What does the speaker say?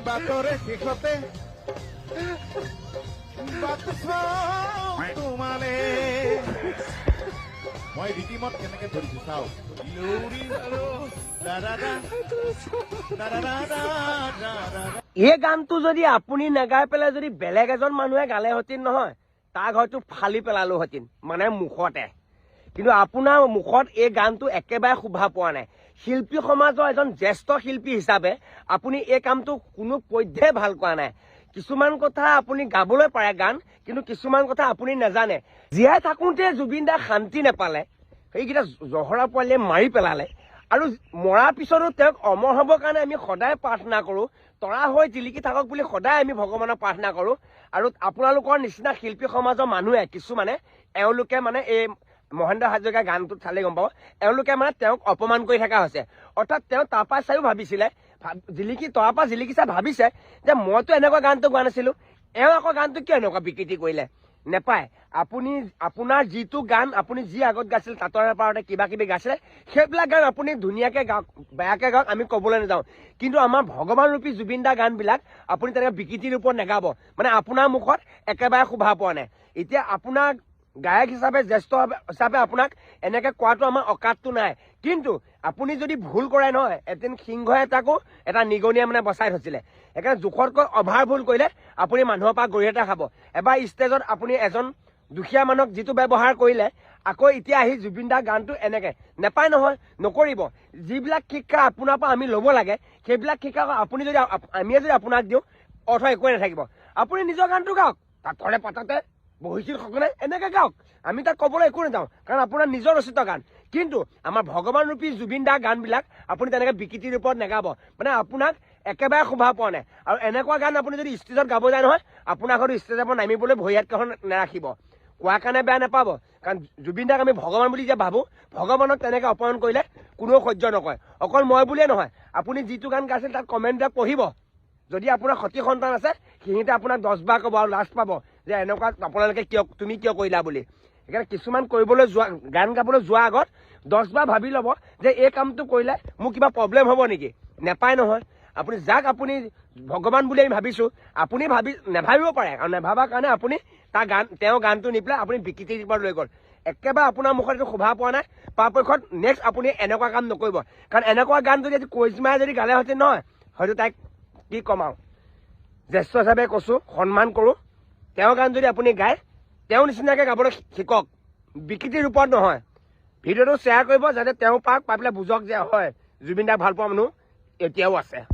বাটৰে শেষতে বাট চাওঁ তোমালে। মই ৰিদিমত কেনেকে ধৰিছো চাওক। লৌৰি দা দা দা দা দা দা দা দা। এই গানটো যদি আপুনি নাগাই পেলাই যদি বেলেগ এজন মানুহে গালে হতিন নহয়, তাক হয়তো ফালি পেলালো হতিন, মানে মুখতে। কিন্তু আপোনাৰ মুখত এই গানটো একেবাৰে শোভা পোৱা নাই। শিল্পী সমাজৰ এজন জ্যেষ্ঠ শিল্পী হিচাপে আপুনি এই কামটো কোনো পধ্যে ভাল কৰা নাই। কিছুমান কথা আপুনি গাবলৈ পাৰে গান, কিন্তু কিছুমান কথা আপুনি নাজানে। জীয়াই থাকোঁতে জুবিন দাই শান্তি নাপালে, সেইকেইটা জহৰা পোৱালীয়ে মাৰি পেলালে। আৰু মৰাৰ পিছতো তেওঁক অমৰ হ'বৰ কাৰণে আমি সদায় প্ৰাৰ্থনা কৰোঁ, তৰা হৈ জিলিকি থাকক বুলি সদায় আমি ভগৱানক প্ৰাৰ্থনা কৰোঁ। আৰু আপোনালোকৰ নিচিনা শিল্পী সমাজৰ মানুহে কিছুমানে, এওঁলোকে মানে এই মহেন্দ্ৰ হাজৰিকাৰ গানটোত চালে গম পাব, এওঁলোকে মানে তেওঁক অপমান কৰি থকা হৈছে। অৰ্থাৎ তেওঁ তাৰপৰা চাইও ভাবিছিলে, জিলিকি তৰাৰ পৰা জিলিকি চাই ভাবিছে যে মইতো এনেকুৱা গানটো গোৱা নাছিলো, এওঁ আকৌ গানটো কিয় এনেকুৱা বিকৃতি কৰিলে। নেপায়। আপুনি আপোনাৰ যিটো গান আপুনি যি আগত গাইছিল, তাঁতৰে পাৰতে কিবা কিবি গাইছিলে, সেইবিলাক গান আপুনি ধুনীয়াকে গাওক, বেয়াকে গাওক, আমি ক'বলৈ নাযাওঁ। কিন্তু আমাৰ ভগৱান ৰূপী জুবিন দা গানবিলাক আপুনি তেনেকৈ বিকৃতিৰ ৰূপত নেগাব। মানে আপোনাৰ মুখত একেবাৰে শোভা পোৱা নাই। এতিয়া আপোনাক গায়ক হিচাপে, জ্যেষ্ঠ হিচাপে আপোনাক এনেকে কোৱাটো আমাৰ অকাতটো নাই। কিন্তু আপুনি যদি ভুল কৰে নহয়, এদিন সিংহ এটাকো এটা নিগনিয়ে মানে বচাই থৈছিলে। সেইকাৰণে জোখতকৈ অভাৰ ভুল কৰিলে আপুনি মানুহৰ পৰা গৰি এটা খাব। এবাৰ ষ্টেজত আপুনি এজন দুখীয়া মানুহক যিটো ব্যৱহাৰ কৰিলে, আকৌ এতিয়া আহি জুবিন দাৰ গানটো এনেকে নেপায় নহয়, নকৰিব। যিবিলাক শিক্ষা আপোনাৰ পৰা আমি ল'ব লাগে, সেইবিলাক শিক্ষা আপুনি যদি আমিয়ে যদি আপোনাক দিওঁ, অৰ্থ একোৱেই নাথাকিব। আপুনি নিজৰ গানটো গাওক, তাঁতৰে পাততে বহিছিল সকলে এনেকে গাওক, আমি তাত ক'বলৈ একো নাযাওঁ, কাৰণ আপোনাৰ নিজৰ ৰচিত গান। কিন্তু আমাৰ ভগৱান ৰূপী জুবিন দাৰ গানবিলাক আপুনি তেনেকে বিকৃতিৰ ৰূপত নেগাব। মানে আপোনাক একেবাৰে শোভা পোৱা নাই। আৰু এনেকুৱা গান আপুনি যদি ষ্টেজত গাব যায় নহয়, আপোনাক হয়তো ষ্টেজৰ পৰা নামিবলৈ ভৰি হাতকেইখন নাৰাখিব। কোৱাৰ কাৰণে বেয়া নাপাব, কাৰণ জুবিন দাক আমি ভগৱান বুলি যে ভাবোঁ, ভগৱানক তেনেকে অপমান কৰিলে কোনেও সহ্য নকৰে। অকল মই বুলিয়ে নহয়, আপুনি যিটো গান গাইছিল তাত কমেণ্টবিলাক পঢ়িব। যদি আপোনাৰ সতি সন্তান আছে, সিহঁতে আপোনাক 10 বাৰ ক'ব আৰু লাজ পাব যে এনেকুৱা আপোনালোকে কিয়, তুমি কিয় কৰিলা বুলি। সেইকাৰণে কিছুমান কৰিবলৈ যোৱা, গান গাবলৈ যোৱাৰ আগত 10 বাৰ ভাবি ল'ব যে এই কামটো কৰিলে মোৰ কিবা প্ৰব্লেম হ'ব নেকি। নেপায় নহয়। আপুনি যাক আপুনি ভগৱান বুলি আমি ভাবিছোঁ, আপুনি ভাবি নাভাবিব পাৰে, আৰু নাভাবাৰ কাৰণে আপুনি তাৰ গান, তেওঁৰ গানটো নি পেলাই আপুনি বিকৃতিৰ পৰা লৈ গ'ল। একেবাৰে আপোনাৰ মুখত এইটো শোভা পোৱা নাই। পৰাপক্ষত নেক্সট আপুনি এনেকুৱা কাম নকৰিব, কাৰণ এনেকুৱা গান যদি আজি কৰিশ্মাই যদি গালে হয়তো নহয়, হয়তো তাইক কি ক'ম আৰু, জ্যেষ্ঠ হিচাপে কৈছোঁ, সন্মান কৰোঁ। তেওঁৰ গান যদি আপুনি গায়, তেওঁৰ নিচিনাকৈ গাবলৈ শিকক, বিকৃতিৰ ৰূপত নহয়। ভিডিঅ'টো শ্বেয়াৰ কৰিব যাতে তেওঁ পাওক, পাই পেলাই বুজক যে হয়, জুবিন দাক ভাল পোৱা মানুহ এতিয়াও আছে।